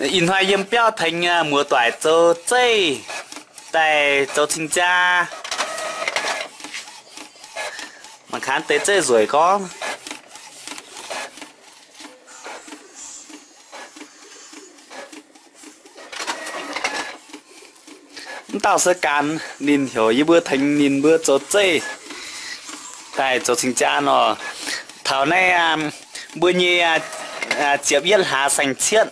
Ih hnoi yiem biauv tengx muoz-doic zoux zeiv daaih zoux cing-jaa. Mangc gaax deix zeiv nzueic gorngv. Mv dauh se gan ninh heuc yie mbuo tengx ninh mbuo zoux zeiv daaih zoux cing-jaa nor. Taux naaiv mbuo nyei ziepc yietv hlaax saeng-cietv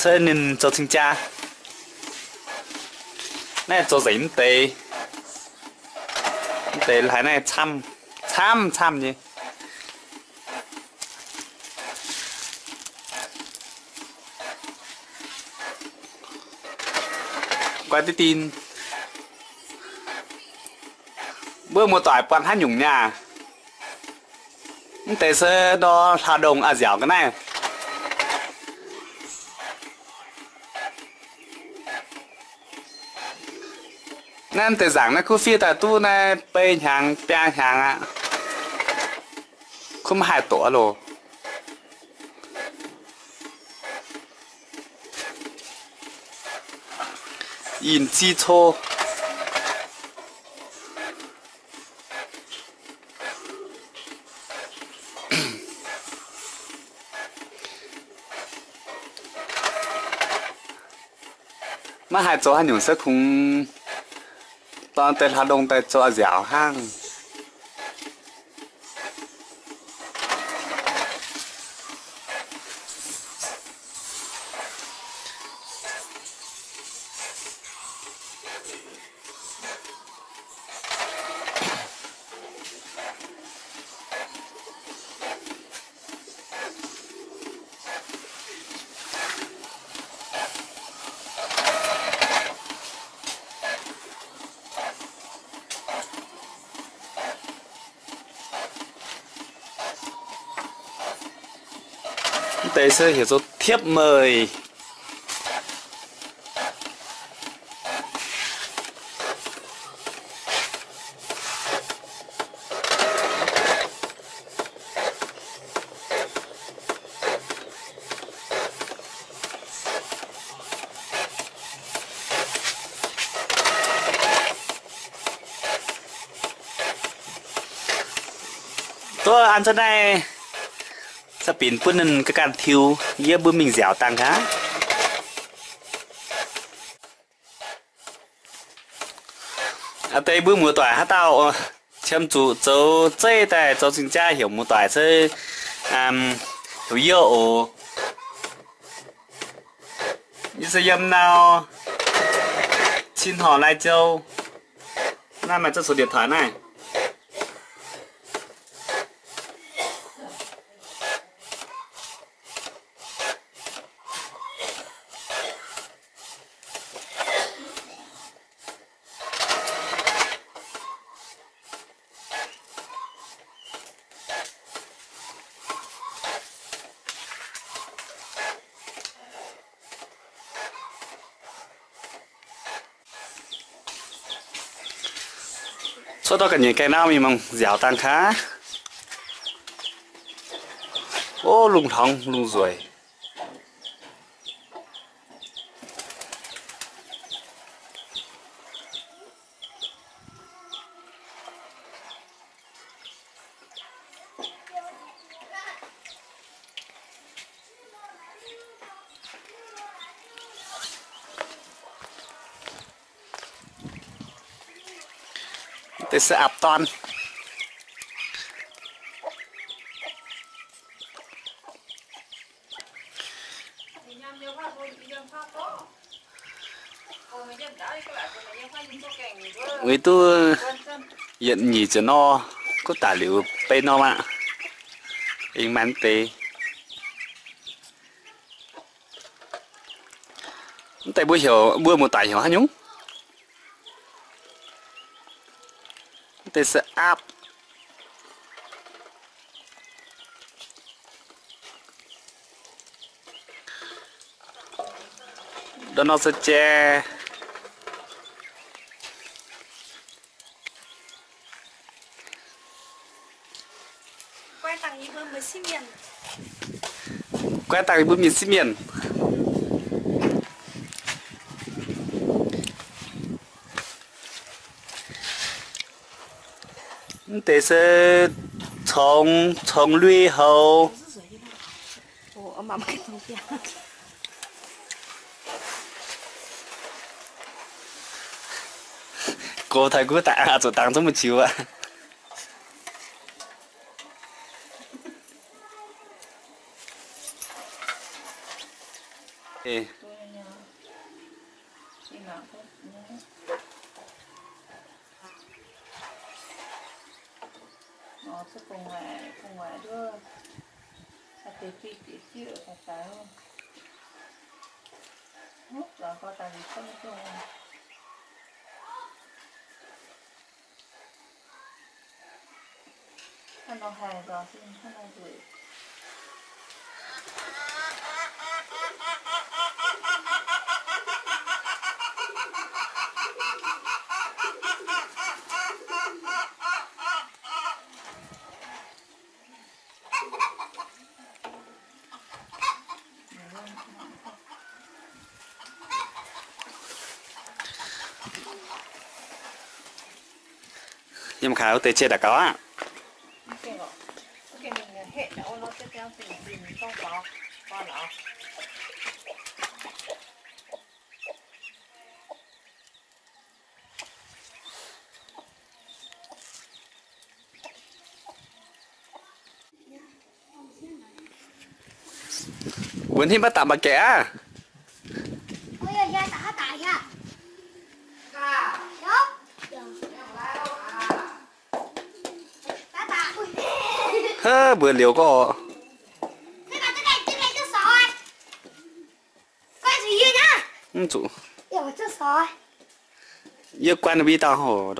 se ninh zoux cing-jaa. Naaiv zoux nzengc mv deix, mv deix haiz naaiv camv, camv camv nyei. Guai diqv din, mbuo muoz-doic buatc haaix nyungc niaa? Mv deix se ndor hlaax-ndongh a'nziaauc ga'naaiv. Naaiv mv deix nzaangc naaiv kuv fiev daaih duqv naaiv bei hnyangx biaa hnyangx aqv. Kuv maiv haih doqc loh. Ih zi co. Maiv haih zoux haaix nyungc se kungx dorh deix hlaax-ndongh daaih zoux a'nziaauc hnangv. Mv deix se heuc zoux tiepv meih. Duqv an zunv naaiv, za'binc bun ninh ga'ganh tiux, yie mbuo mingh nziaauc dangh aqv. Aa, deix mbuo muoz-doic haaix dauh qiemx zuqc zoux zeiv daaih zoux cing-jaa heuc muoz-doic se heuc yie oc. Yie se yiem nau cin horc lai jou. Naaiv maaih ziex cuotv điện thoại naaiv. Cuotv dorh ga'nyiec gaengh nau mingh mangc nziaauc dangh kaav. Ov, lungh hlorngx lungh nzueic. Deix se aapv dorn. Weic duqv yietc nyeic ziepc nor, kuv daic liuz beiv norm aqv. Ih maaih deix. Mv deix mbuo heuc, mbuo muoz-doic heuc haaix nyungc? Mv deix se aapv. Ndortv nor se jai. Guai dangh mbuo mienh sieqv mienh. Mv deix se congx, congx lui houx. Gox taux gu daaih zuqc dangx zungv maiv ziux aqv. Yiem kaaix wuov deix cie daaih gaux aqv. Mbuo hnamv maiv daaih mangc gaax aqv. Hnangv mbuo liuz gorngv. Mv zuqc. Yie guanh mbuo i dauh hoc.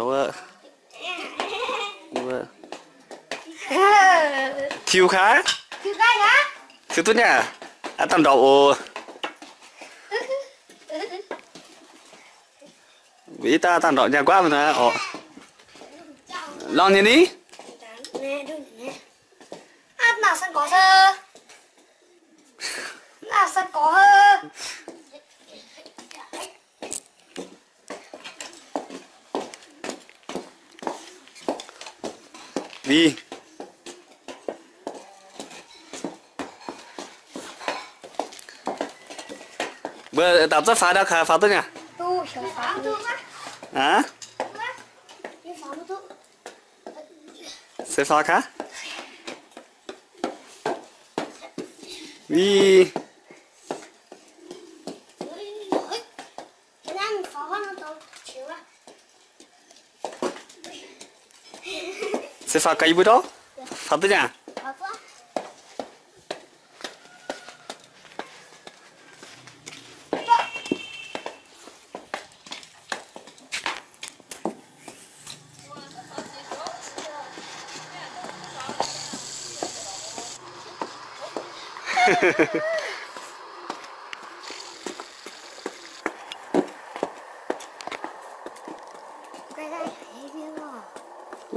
Tiux kaaix? Tiux duqv nyei aqv? Aa, dangh ndorpc oc. Mbuo i dauh dangh ndorpc nyaah guaav mv naaiv oc. Lorngh nyei ni? Mbuo dapc zunv faaux ndau kaaix faaux duqv nyei? Aav? Se faaux kaaix? Ih. Se faaux gaax yie mbuo dorv? Faaux duqv nyei aqv?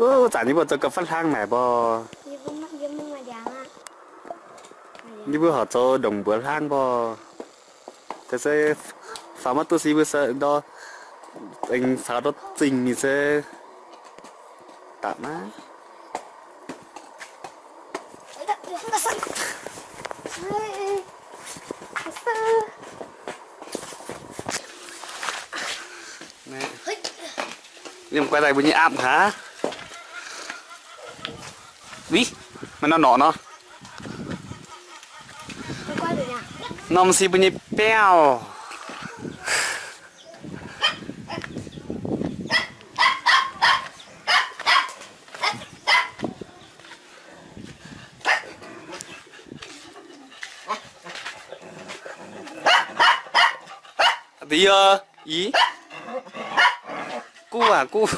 Wuov zanc yie mbuo zoux gauh fatv hlang naaic mbuo. Yie mbuo horpc zoux ndongc mbuox hlang mbuo. Taux se faaux maiv duqv se yie mbuo ndau aengx faaux ndau zingh mingh se dapc maiv. Liemh guai daaih mbuo nyei aapv haaix? Wih, maaih norm norqc nor. Norm se mbuo nyei biauv. Deix yie, ih, guv aac guv.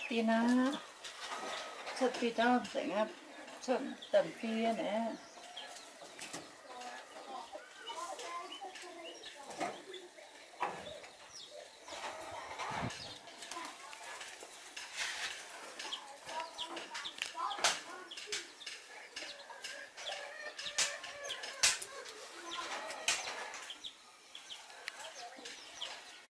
Dien aqv, cuotv fih dauh nzengc aqv, cuotv daaih fih naaiv.